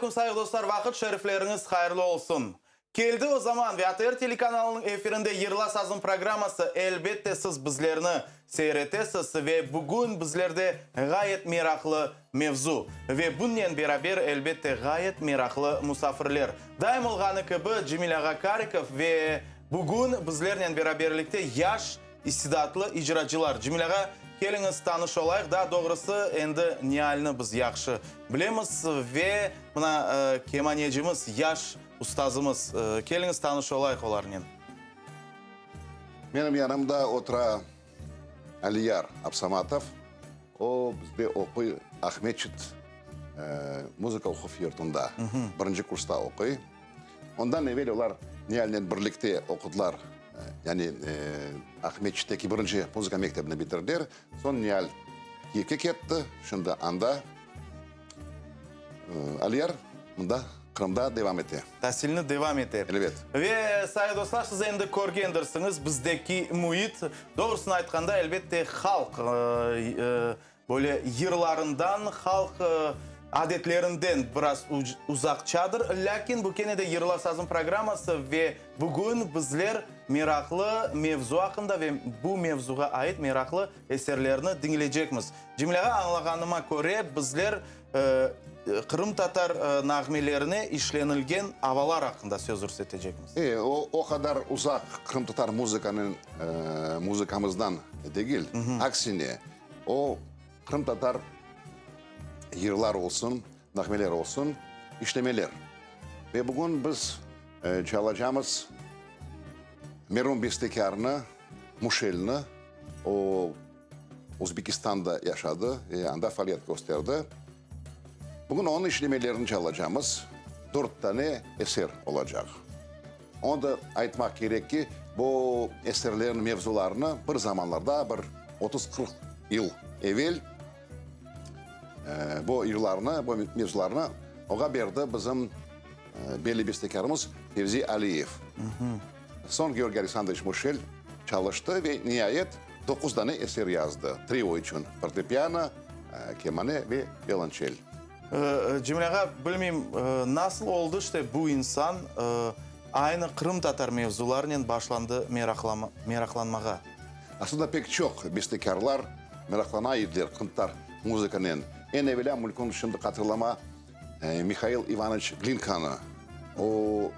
aleyküm, sayğı dostlar, vaqıt şerifleriñiz hayırlı olsun. Keldi o zaman ve ATR telekanalınıñ efirinde Yırla sazım programması, elbette siz bizlerni seyir etesiz ve bugün bizlerde ğayet meraqlı mevzu ve bunnen beraber elbette ğayet meraqlı musafirler. Daim olğanı kibi Cemil ağa Karikov ve bugün bizlernen beraberlikte yaş İstidatlı icracılar. Cemil ağa, keliñiz tanış olayıq, daa doğrusı, endi Nialni biz yahşı bilemiz ve mına kemanecimiz, yaş ustazımız. Keliñiz tanış olayıq olarnen. Menim yanımda otura Aliyar Absamatov. O, bizde oquy Aqmeçit muzıka oquv yurtunda, birinci kursta oquy. Ondan evel olar Nialnen birlikte oqudılar, yani Aqmeçitteki birinci muzıka mektebini bitirdiler. Soñ Nial Kiyevke ketti, şimdi anda. Aliyar mında, Qırımda devam ete. Tasilni devam ete. Elbet. Ve, sayğı dostlar, siz endi körgendirsiñiz, bizdeki müit, doğrusını aytqanda, elbette, halq Böyle yırlarından, halq adetlerinden biraz uzaqçadır, lâkin bu kene de Yırlar sazım programması ve bugün bizler meraqlı mevzu aqqında ve bu mevzuğa ait meraqlı eserlerni diñleycekmiz. Cemil ağa, añlağanıma köre, bizler qırımtatar nağmelerine işlenilgen avalar aqqında söz ürsetecekmiz. E, o, o qadar uzaq qırımtatar muzıkanıñ, muzıkamızdan degil, aksine, O, qırımtatar yırlar olsun, nağmeler olsun, işlemeler. Ve bugün biz çalacamız merum bestekârnı, Muşelni, o, Özbekistanda yaşadı ve anda faaliyet kösterdi. Bugün onıñ işlemelerini çalacamız, dört tane eser olacaq. Onı da aytmaq kerek ki, bu eserlerniñ mevzularını bir zamanlarda, bir 30-40 yıl evel, bu yırlarnı, bu mevzularnı oğa berdi bizim belli bestekârımız Fevzi Aliyev. Soñ Georgiy Aleksandroviç Muşel çalıştı ve niayet doquz dane eser yazdı, trio içün, fortepiano, kemane ve violonçel. Cemil ağa, bilmeyim, nasıl oldı işte bu insan aynı qırımtatar mevzularınen başlandı meraqlanmağa? Aslında pek çoq bestekârlar meraqlana ediler qırımtatar muzıkanen. Eñ evelâ mümkün şimdi hatırlama Mihail İvanoviç Glinkanı. O,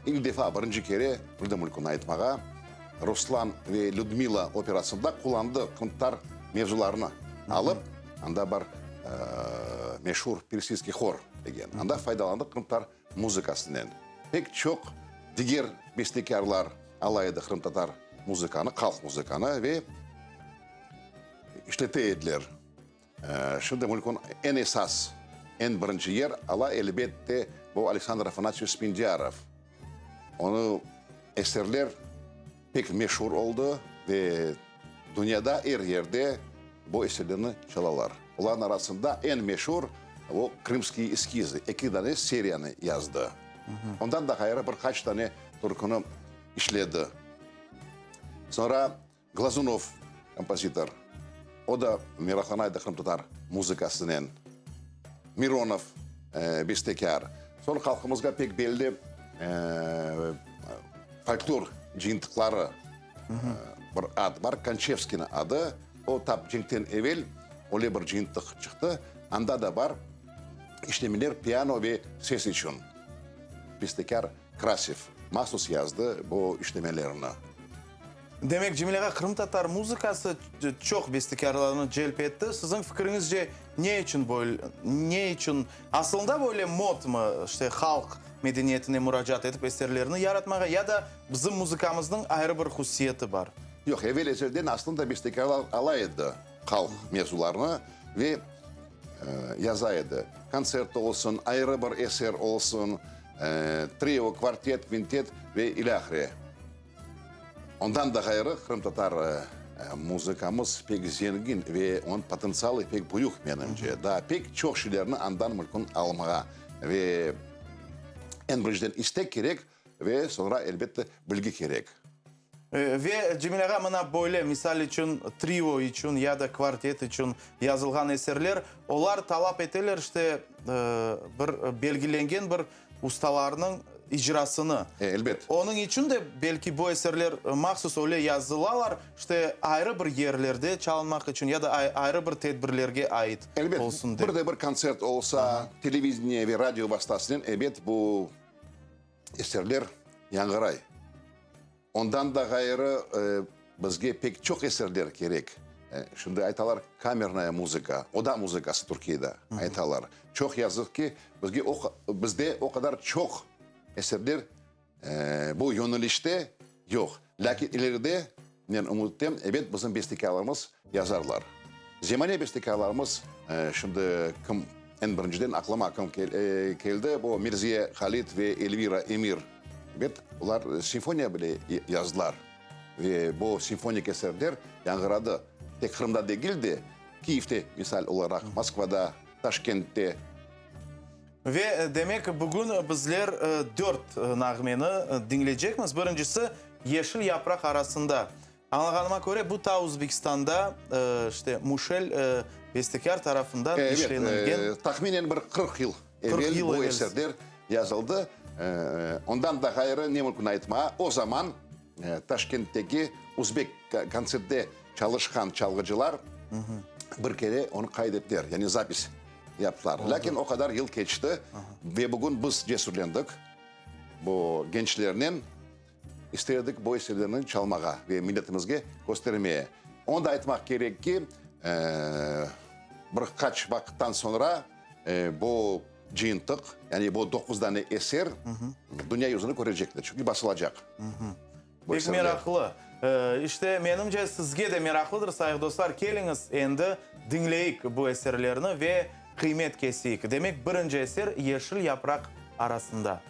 ilk defa, birinci kere, bir de mümkün aytmağa, Ruslan ve Lüdmila operasında qullandı qırımtatar mevzularını alıp, anda bar meşur Persidskiy hor degen, anda faydalandı qırımtatar muzıkasınen. Pek çoq diger bestekârlar ala edi qırımtatar muzıkanı, halq muzıkanı ve işlete ediler. Şimdi mümkün eñ esas, eñ birinci yer ala, elbette, bu Aleksandr Afanasyeviç Spendiarov. Onıñ eserler pek meşur oldı ve dünyada er yerde bu eserlerni çalalar. Olarnıñ arasında eñ meşur o Krımskiye eskizı, eki dane seriyanı yazdı. Ondan da ğayrı bir qaç dane türküni işledi. Soñra Glazunov, kompozitor, o da meraqlana edi qırımtatar muzıkasınen. Mironov, bestekâr. Soñ halqımızğa pek belli folklor cıyıntıqları bir ad bar, Konçevskiyniñ adı. O tap cenkten evel öyle bir cıyıntıq çıqtı. Anda da bar işlemeler piano ve ses içün. Bestekâr Krasev mahsus yazdı bu işlemelerni. Demek, Cemil ağa, qırımtatar muzıkası çoq bestekârlarnı celp etti. Siziñ fikriñizce, ne içün böyle, ne içün asılında böyle modmı, işte, halq medeniyetine muracaat etip eserlerni yaratmağa ya da bizim muzıkamıznıñ ayrı bir hususiyeti bar? Yoq, evel-ezelden aslında bestekârlar ala edi halq mevzularını ve yaza edi. Kontsert olsun, ayrı bir eser olsun, trio, kvartet, kvintet ve ilâhre. Ondan da ğayrı, qırımtatar muzıkamız pek zengin ve onıñ potentsialı pek büyük, menimce. Daa pek çoq şeylerni andan mümkün almağa ve eñ birinciden istek kerek ve soñra, elbette, bilgi kerek. Ve, Cemil ağa, mına böyle, misal içün, trio içün ya da kvartet içün yazılğan eserler, olar talap eteler, işte, bir belgilengen bir ustalarnıñ icrasını. Elbet. Onıñ içün de, belki, bu eserler mahsus öyle yazılalar, işte, ayrı bir yerlerde çalınmaq içün ya da ayrı bir tedbirlerge ait olsun dep. Elbet, bir de bir kontsert olsa, televideniye ve radio vastasınen, ebet, bu eserler yañğıray. Ondan da ğayrı, bizge pek çoq eserler kerek. Şimdi aytalar, kamernaya muzıka, oda muzıkası Türkiyede aytalar. Çoq yazıq ki, bizge o, bizde o qadar çoq eserler bu yönelişte yoq. Lâkin ileride, men ümüt etem, ebet, bizim bestekârlarımız yazarlar. Zemane bestekârlarımız, şimdi kim, eñ birinciden aqlıma kim keldi, bu Mirziye Halid ve Elvira Emir. Ebet, olar simfoniya bile yazdılar. Ve bu simfonik eserler yañğıradı. Tek Qırımda degil de, Kiyevde, misal olaraq, Moskvada, Taşkentte. Ve, demek, bugün bizler dört nağmeni diñleycekmiz. Birincisi, Yeşil yapraq arasında. Añlağanıma köre, bu ta Özbekistanda, işte, Muşel bestekâr tarafından işlenilgen. Evet, tahminen bir 40 yıl evel bu eserler yazıldı. Ondan da ğayrı, ne mümkün aytmağa, o zaman Taşkentteki özbek kontsertte çalışqan çalğıcılar bir kere onı qayd ettiler, yani zapis yaptılar. Lâkin o qadar yıl keçti ve bugün biz cesürlendik bu gençlernen. İsterdik bu eserlerni çalmağa ve milletimizge köstermeye. Onı da aytmaq kerek ki, bir qaç vaqıttan soñra bu cıyıntıq, yani bu doquz dane eser dünya yüzüni körecektir, çünki basılacaq. Pek meraqlı. İşte, menimce, sizge de meraqlıdır, sayğı dostlar. Keliñiz, endi diñleyik bu eserlerni ve qıymet keseyik. Demek, birinci eser Yeşil yapraq arasında.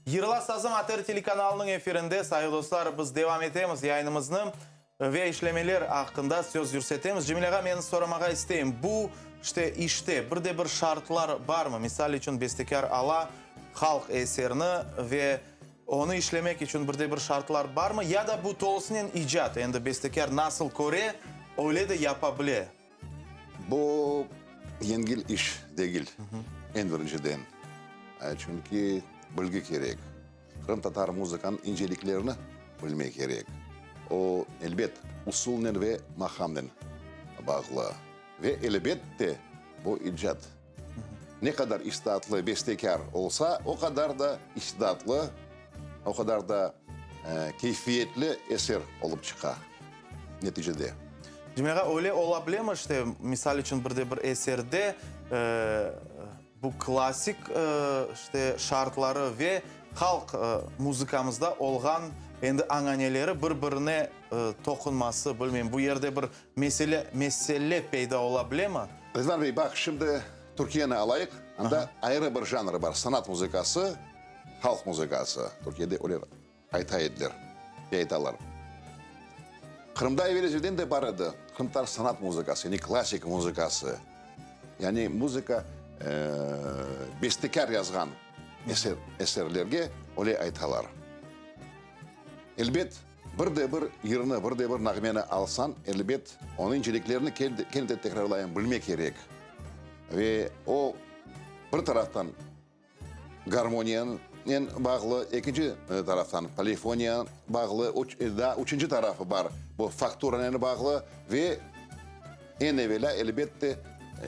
Yırla sazım ATR telekanalınıñ efirinde, sayğı dostlar, biz devam etemiz yayınımıznı ve işlemeler aqqında söz yürsetemiz. Cemil ağa, men soramağa isteyim, bu, işte, işte bir de bir şartlar barmı? Misal içün, bestekâr ala halq eserini ve Onı işlemek içün bir de bir şartlar barmı ya da bu tolusınen icat, endi bestekâr nasıl köre, öyle de yapa bile? Bu yengil iş degil, eñ birinciden, çünki bilgi kerek, qırımtatar muzıkanıñ inceliklerini bilmek kerek. O, elbet, usulnen ve maqamnen bağlı. Ve, elbet de, bu icat. Ne qadar istidatlı bestekâr olsa, o qadar da istidatlı, o qadar da keyfiyetli eser olıp çıqa neticede. Cemil ağa, öyle ola bilemi, işte, misal içün, bir de bir eserde bu klassik, işte, şartları ve halq muzıkamızda olğan endi añaneleri bir-birine toqunması, bilmeyim, bu yerde bir mesele, mesele peyda ola bilemi? Rizvan bey, baq, şimdi Türkiyeni alayıq, anda ayrı bir janrı bar, sanat muzıkası, halq muzıkası, Türkiyede öyle ayta ediler ve aytalar. Qırımda evel-ezelden de bar edi qırımtatar sanat muzıkası, yani klassika muzıkası, yani muzıka bestekâr yazğan eser, eserlerge öyle aytalar. Elbet, bir de bir yırnı, bir de bir nağmeni alsañ, elbet, onıñ inceliklerini kene de tekrarlayım, bilmek kerek. Ve o, bir taraftan, Garmoniyanen bağlı, ekinci taraftan polifoniya bağlı, daa üçünci tarafı bar, bu fakturanen bağlı ve eñ evelâ, elbette,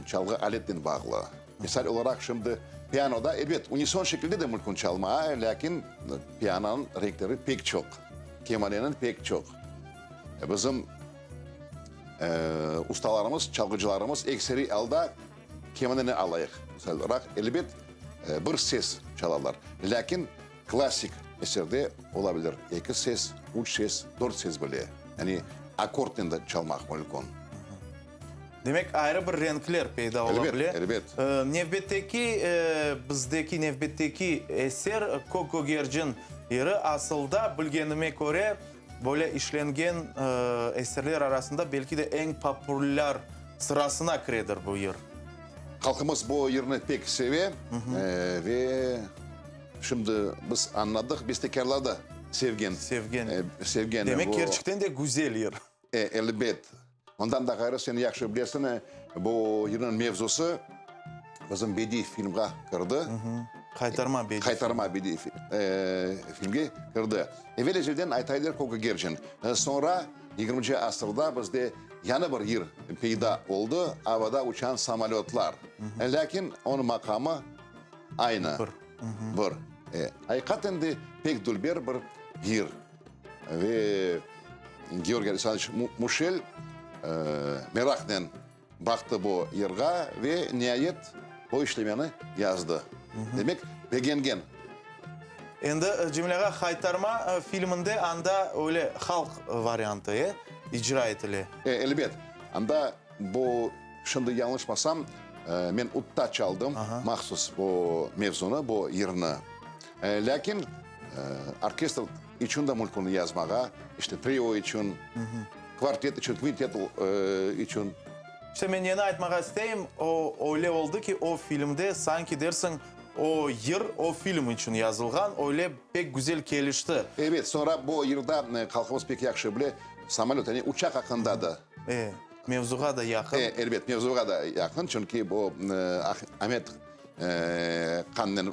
çalğı aletnen bağlı. Misal olaraq, şimdi pianoda, elbet, unison şekilde de mümkün çalmağa, lâkin pianonıñ renkleri pek çoq, kemaneniñ pek çoq. Bizim ustalarımız, çalğıcılarımız ekseriy alda Kemaneni alayıq, misal olaraq, elbet, bir ses çalalar, lâkin klassik eserde ola bilir eki ses, üç ses, dört ses bile, yani akkordnen de çalmaq mümkün. Demek, ayrı bir renkler peyda ola bile. Elbet, elbet. Nevbetteki, bizdeki nevbetteki eser Kök gögercin yırı, asılda, bilgenime köre, Böyle işlengen eserler arasında belki de eñ populâr sırasına kiredir bu yır. Halqımız bu yırnı pek seve ve şimdi biz añladıq, bestekârlar da sevgen. Sevgen. Sevgen. Demek, kerçekten de güzel yır. Elbet. Ondan da ğayrı, sen yahşı bilesiñ, bu yırnıñ mevzusı bizim bediy filmğa kirdi. Qaytarma bediy. Qaytarma bediy filmge kirdi. Evel-ezelden ayta ediler Kökügercin. Soñra, yigirminci asırda bizde yañı bir yır peyda oldı, Avada uçan samolötlar. Lâkin onıñ maqamı aynı. Bir. Bir. Aqiqaten de pek dülber bir yır. Ve Georgiy Aleksandroviç Muşel meraqnen baqtı bu yırğa ve niayet bu işlemeni yazdı. Demek, begengen. Endi, Cemil ağa, Haytarma filminde anda öyle halq variantı, e, icra etile. E, elbet. Anda bu, şimdi yañlışmasam, men utta çaldım mahsus bu mevzunı, bu yırnı. Lâkin orkestr içün de mümkün yazmağa, işte trio içün, kvartet içün, kvintet içün. İşte men neni aytmağa isteyim, o, öyle oldı ki, o filmde sanki dersiñ, o yır o film içün yazılğan, öyle pek güzel kelişti. Ebet, soñra bu yırda halqımız pek yahşı bile, samolöt, yani uçaq aqqında da. E, mevzuğa da yaqın. E, elbet, mevzuğa da yaqın, çünki bu Amet Qannen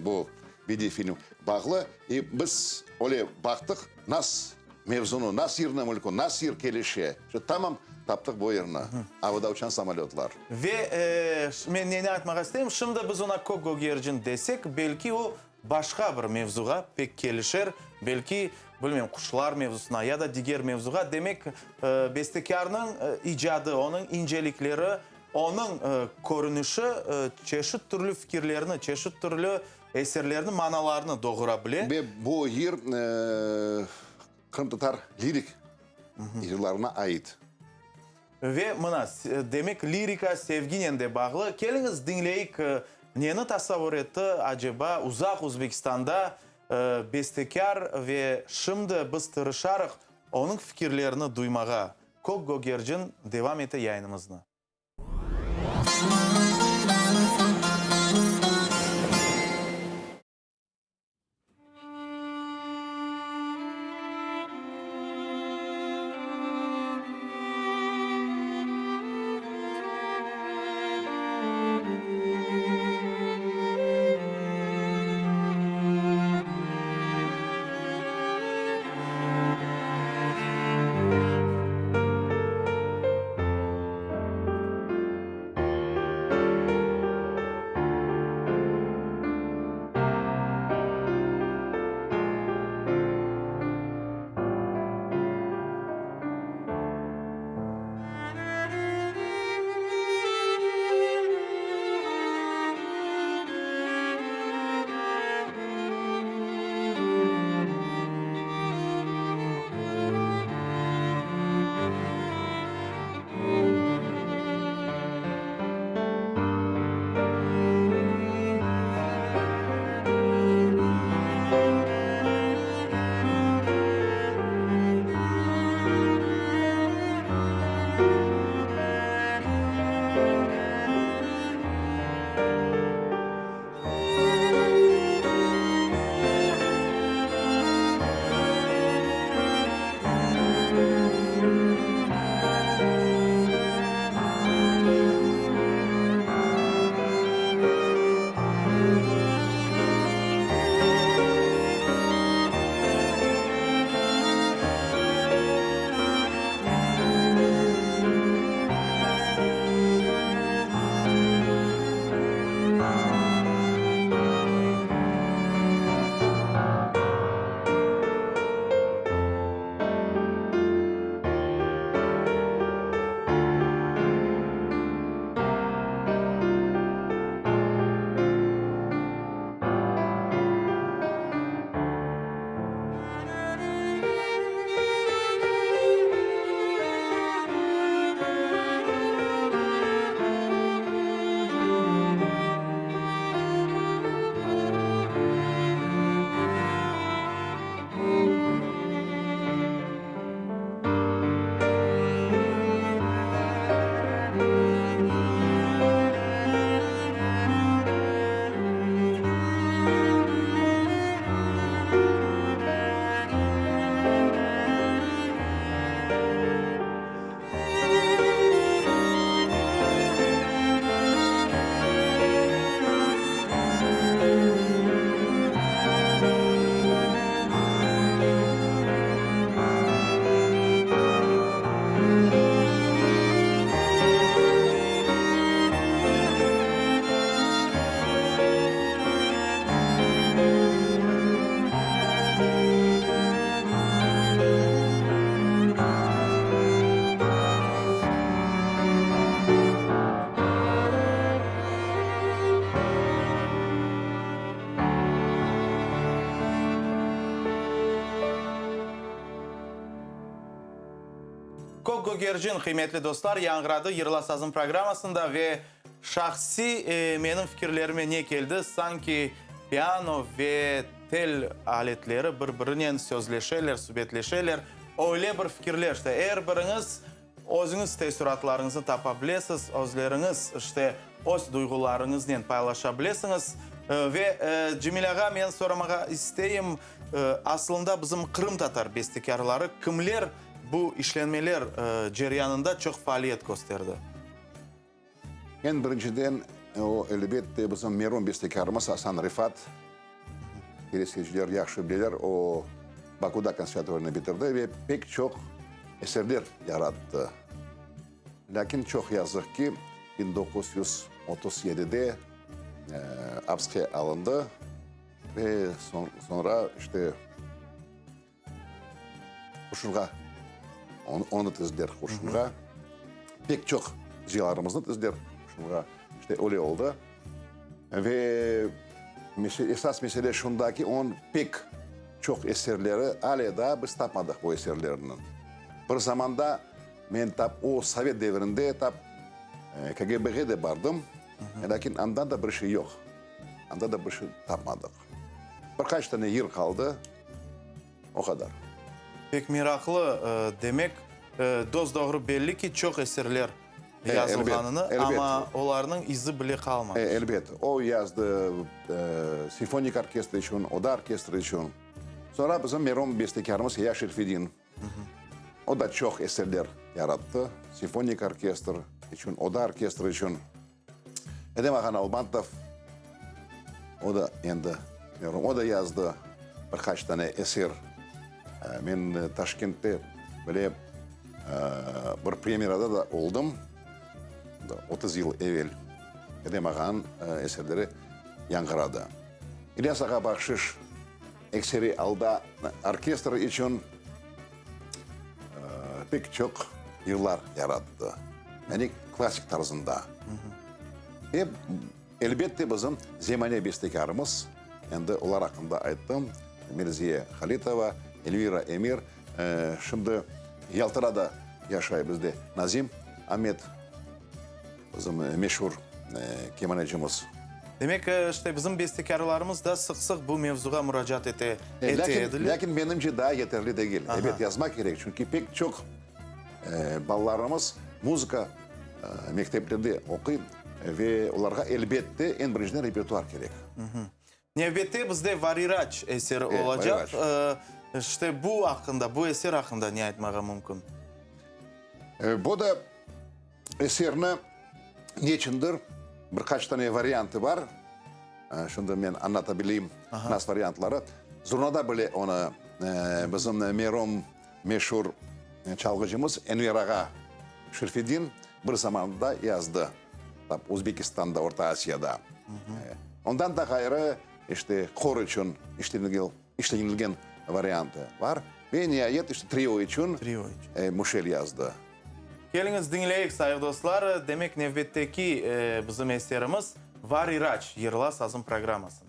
bu bediy film bağlı. E, biz öyle baqtıq, nas mevzunı, nas yırnı mülkü, nas yır kelişe. İşte tamam taptıq bu yırnı, Avada uçan samolötlar. Ve men neni aytmağa isteyim, şimdi biz oña kök gögercin desek, belki o başqa bir mevzuğa pek kelişer, belki, bilmeyim, quşlar mevzusına ya da diger mevzuğa. Demek, bestekârnıñ icadı, onıñ incelikleri Onıñ körünişi çeşit türlü fikirlerni, çeşit türlü eserlerniñ manalarını doğura bile. Ve bu yır qırımtatar lirik yırlarına ait. Ve mına, demek, lirika sevginen de bağlı. Keliñiz, diñleyik, neni tasavvur etti, aceba, uzaq Özbekistanda bestekâr ve şimdi biz tırışarıq onıñ fikirlerini duymağa. Kök gögercin devam ete yayınımıznı. Kök gögercin, qıymetli dostlar, yañğıradı Yırla sazım programmasında ve şahsiy menim fikirlerime ne keldi, sanki piano ve tel aletleri bir-birinen sözleşeler, subetleşeler, öyle bir fikirler, işte, er biriñiz özüñiz teessüratlarıñıznı tapa bilesiz, özleriñiz, işte, öz duyğularıñıznen paylaşa bilesiñiz. Ve, Cemil ağa, men soramağa isteyim, aslında bizim qırımtatar bestekârları kimler Bu işlenmeler ceryanında çoq faaliyet kösterdi. Eñ birinciden, o, elbette, bizim merum bestekârımız Asan Refat. Teleseyirciler yahşı bileler, o, Bakuda konservatoriyanı bitirdi ve pek çoq eserler yarattı. Lâkin çoq yazıq ki, 1937-de apske alındı ve soñra, işte, Qurşunğa, onı tizdiler qurşunğa. Pek çoq ziyalarımıznı tizdiler qurşunğa. İşte öyle oldı. Ve esas mesele şunda ki, onıñ pek çoq eserleri ale daa biz tapmadıq bu eserlerni. Bir zamanda men tap o sovet devirinde tap KGB-ge de bardım, lâkin andan da bir şey yoq. Anda da bir şey tapmadıq. Bir qaç tane yır qaldı. O qadar. Pek meraqlı. Demek, dos-doğru belli ki, çoq eserler yazılğanını, amma olarnıñ izi bile qalmamış. Elbet. O yazdı simfonik orkestr içün, oda orkestri içün. Soñra bizim merum bestekârımız Ya Şerfedin. O da çoq eserler yarattı, simfonik orkestr içün, oda orkestri içün. Edem ağa Nalbantov, o da endi merum, o da yazdı bir qaç tane eser. Men Taşkentte böyle bir premyerada da oldım, 30 yıl evel Edem ağanıñ eserleri yañğıradı. İlyas ağa Bahşiş ekseri alda orkestr içün pek çoq yırlar yarattı, yani klassik tarzında. Ve, elbette, bizim zemane bestekârımız, endi olar aqqında ayttım, Merziye Halitova, Elvira Emir, şimdi Yaltada da yaşay bizde Nazim Amet. Bizim meşur kemanecimiz. Demek, işte, bizim bestekârlarımız da sıq-sıq bu mevzuğa muracaat ete, ete ediler. Lâkin menimce daa yeterli degil. Ebet, yazmaq kerek, çünki pek çoq balalarımız muzıka mekteplerde oquy ve olarğa, elbette, eñ birinciden repertuar kerek. Nevbette bizde Variraç eseri olacaq. İşte, bu aqqında, bu eser aqqında ne aytmağa mümkün? Bu da Eserni neçündir bir qaç tane variantı bar. Şimdi men añlata bileyim nasıl variantları. Zurnada bile onı bizim merum meşur çalğıcımız Enver ağa Şerfedin bir zamanda yazdı. Tap Özbekistanda, Orta Asiyada. Ondan da ğayrı, işte, hor içün işlenilgen variantı bar. Ve niayet, işte, trio içün Müşel yazdı. Keliñiz, diñleyik, sayğı dostlar. Demek, nevbetteki bizim eserimiz Variraç yırla sazım programmasında.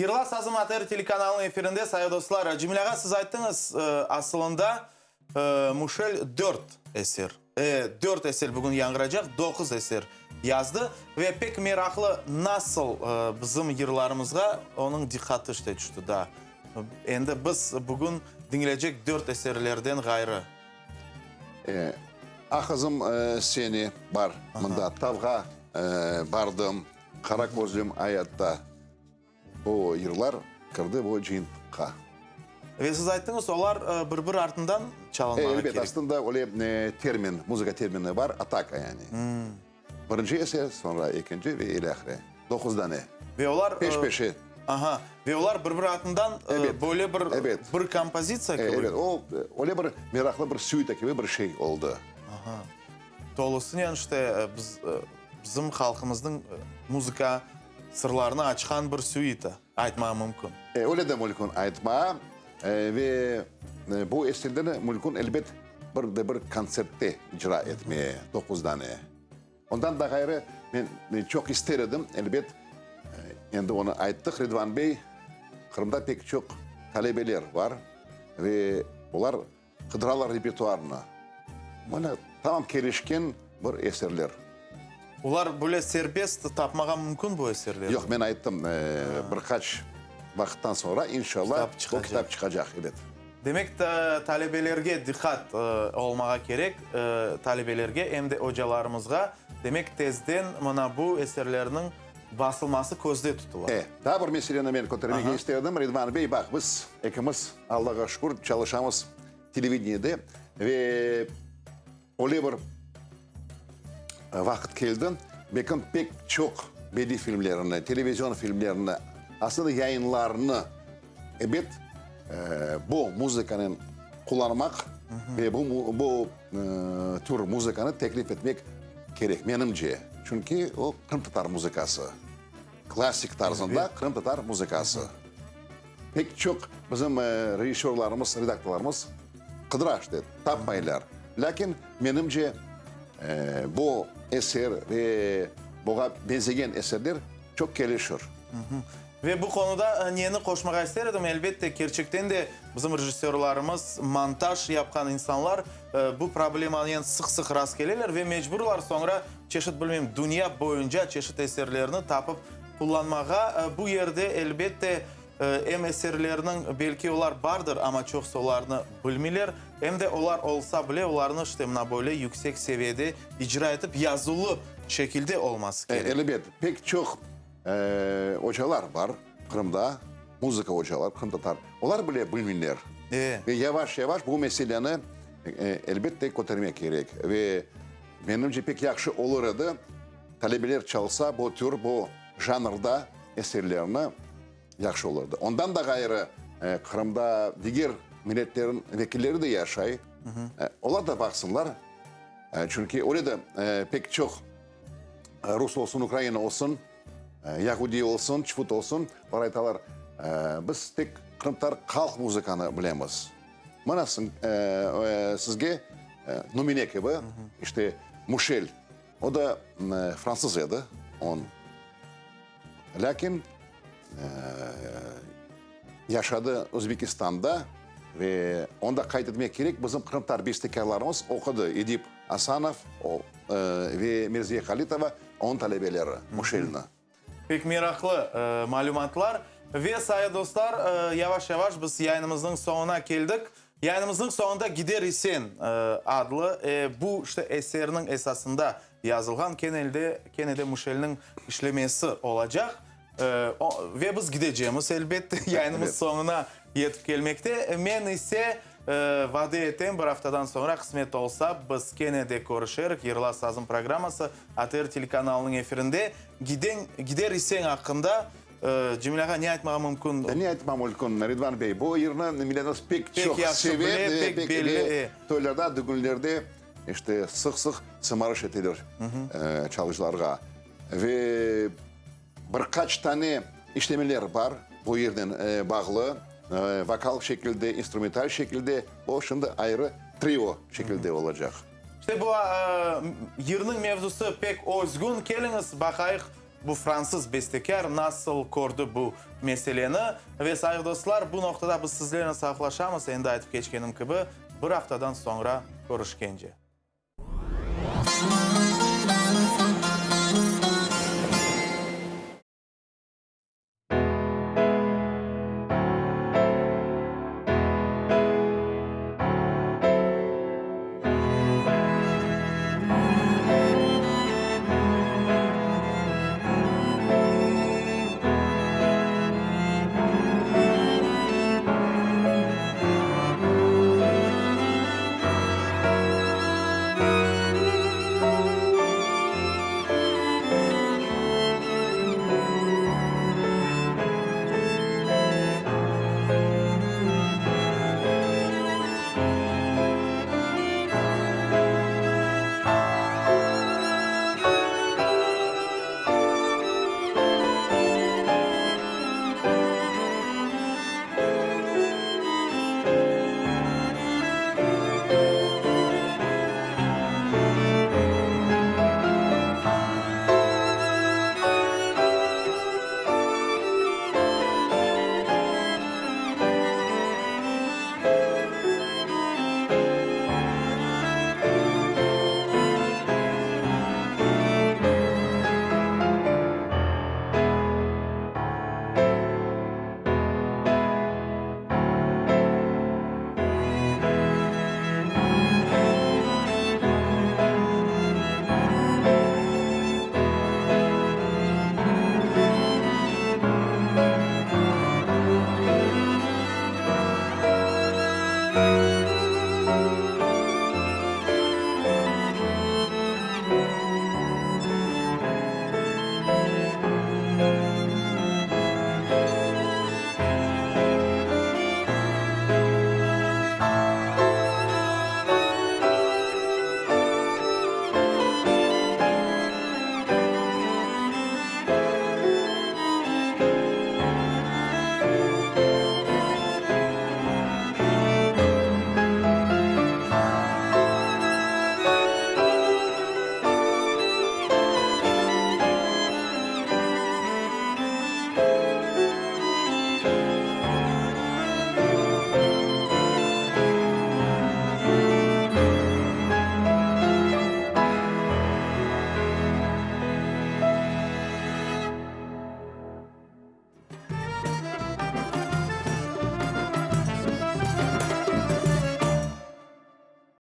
Yırla sazım ATR telekanalınıñ efirinde, sayğı dostlar. Cemil ağa, siz ayttıñız, asılında Muşel dört eser, dört eser bugün yañğıracaq, doquz eser yazdı. Ve pek meraqlı, nasıl bizim yırlarımızğa onıñ diqqatı işte tüşti daa. Endi biz bugün diñleycek dört eserlerden ğayrı. Ah, qızım, seni bar mında, tavğa bardım. Qara közlüm ayatta bu yırlar kirdi bu cıyıntıqqa. Ve siz ayttıñız, olar bir-bir artından çalınmağa kerek. Elbet, aslında öyle termin, muzıka termini bar, ataka yani. Birinci eser, soñra ekinci ve ilâhre. Doquz dane. Ve olar. Peş-peşe. Aha, ve olar bir-bir artından böyle bir, bir kompozitsiya kibi. Elbet, o, öyle bir meraqlı bir süita kibi bir şey oldı. Aha. Tolusınen işte biz, bizim halqımıznıñ muzıka sırlarını açqan bir süita aytmağa mümkün. Öyle de mülkün aytmağa ve bu eserlerni mülkün elbet bir de bir kontsertte icra etmeye, doquz dane. Ondan da ğayrı men çoq ister edim, elbet, endi onı ayttıq, Ridvan bey, Qırımda pek çoq talebeler bar ve olar Qıdıralar repertuarını. Mına, tamam kelişken bir eserler. Olar böyle serbest tapmağa mümkün bu eserlerni? Yoq, men ayttım, bir qaç vaqıttan soñra, inşallah, o kitap çıqacaq, ebet. Demek, talebelerge diqqat olmağa kerek, talebelerge em de ocalarımızğa. Demek, tezden mına bu eserlerniñ basılması közde tutula. E, daa bir meseleni men kötermege isterdim, Ridvan bey, baq, biz ekimiz, Allağa şükür, çalışamız televideniyede ve öyle bir vaqıt keldi, belkim pek çoq bediy filmlerini, televizion filmlerini, aslında yayınlarnı, ebet, bu muzıkanen qullanmaq ve bu, bu tür muzıkanı teklif etmek kerek, menimce. Çünki o qırımtatar muzıkası, klassik tarzında qırımtatar muzıkası. Pek çoq bizim rejissörlarımız, redaktorlarımız qıdıra işte, tapmaylar. Lâkin, menimce, bu eser ve buña beñzegen eserler çoq kelişir. Ve bu qonuda neni qoşmağa ister edim, elbette, kerçekten de bizim rejissörlarımız, montaj yapqan insanlar bu problemanen sıq-sıq rastkeleler ve mecburlar soñra çeşit, bilmeyim, dünya boyunca çeşit eserlerni tapıp qullanmağa. Bu yerde, elbette, em eserlerniñ, belki olar bardır, amma çoqusı olarnı bilmeyler, em de olar olsa bile, olarnı işte mına böyle yüksek seviyede icra etip yazılı şekilde olması kerek. Elbet, pek çoq Ocalar bar Qırımda, muzıka ocalar, qırımtatar, olar bile bilmeyler. Ve yavaş-yavaş bu meseleni, elbette, kötermek kerek. Ve menimce pek yahşı olur edi, talebeler çalsa bu tür, bu janrda eserlerni, yahşı olur edi. Ondan da ğayrı, Qırımda diger milletlerniñ vekilleri de yaşay, olar da baqsınlar, çünki öyle de pek çoq Rus olsun, ukrain olsun, yahudiy olsun, çufut olsun, olar aytalar, biz tek qırımtatar halq muzıkanı bilemiz. Mına sizge nümüne kibi, işte, Muşel, o da fransız edi, lâkin yaşadı Özbekistanda ve onı da qayd etmek kerek, bizim qırımtatar bestekârlarımız oqudı, Edip Asanov, o, ve Mirziye Halitova, onıñ talebeleri, Muşelni. Pek meraqlı malümatlar. Ve, sayı dostlar, yavaş-yavaş biz yayınımıznıñ soñuna keldik. Yayınımıznıñ soñunda Gider isen adlı bu işte eserniñ esasında yazılğan kenelde, kene de Muşelniñ işlemesi olacaq. Ve biz gidecemiz, elbette, yayınımız soñuna yetip kelmekte. Men ise vade etem, bir aftadan soñra, qısmet olsa, biz kene de körüşerik. Yırla sazım programması ATR telekanalınıñ efirinde. Gider iseñ aqqında, Cemil ağa, ne aytmağa mümkün? Ne aytmağa mümkün, Ridvan bey, bu yırnı milletimiz pek çoq seve, pek belli. Toylarda, dügünlerde işte sıq-sıq sımarış eteler çalğıcılarğa. Ve bir qaç tane işlemeler bar bu yırnen bağlı, vokal şekilde, instrumental şekilde, o şimdi ayrı trio şekilde olacaq. İşte bu yırnıñ mevzusı pek özgün. Keliñiz, baqayıq. Bu fransız bestekâr nasıl kördi bu meseleni? Ve, sayğı dostlar, bu noqtada biz sizlernen sağlıqlaşamız, endi aytıp keçkenim kibi, bir aftadan soñra körüşkence.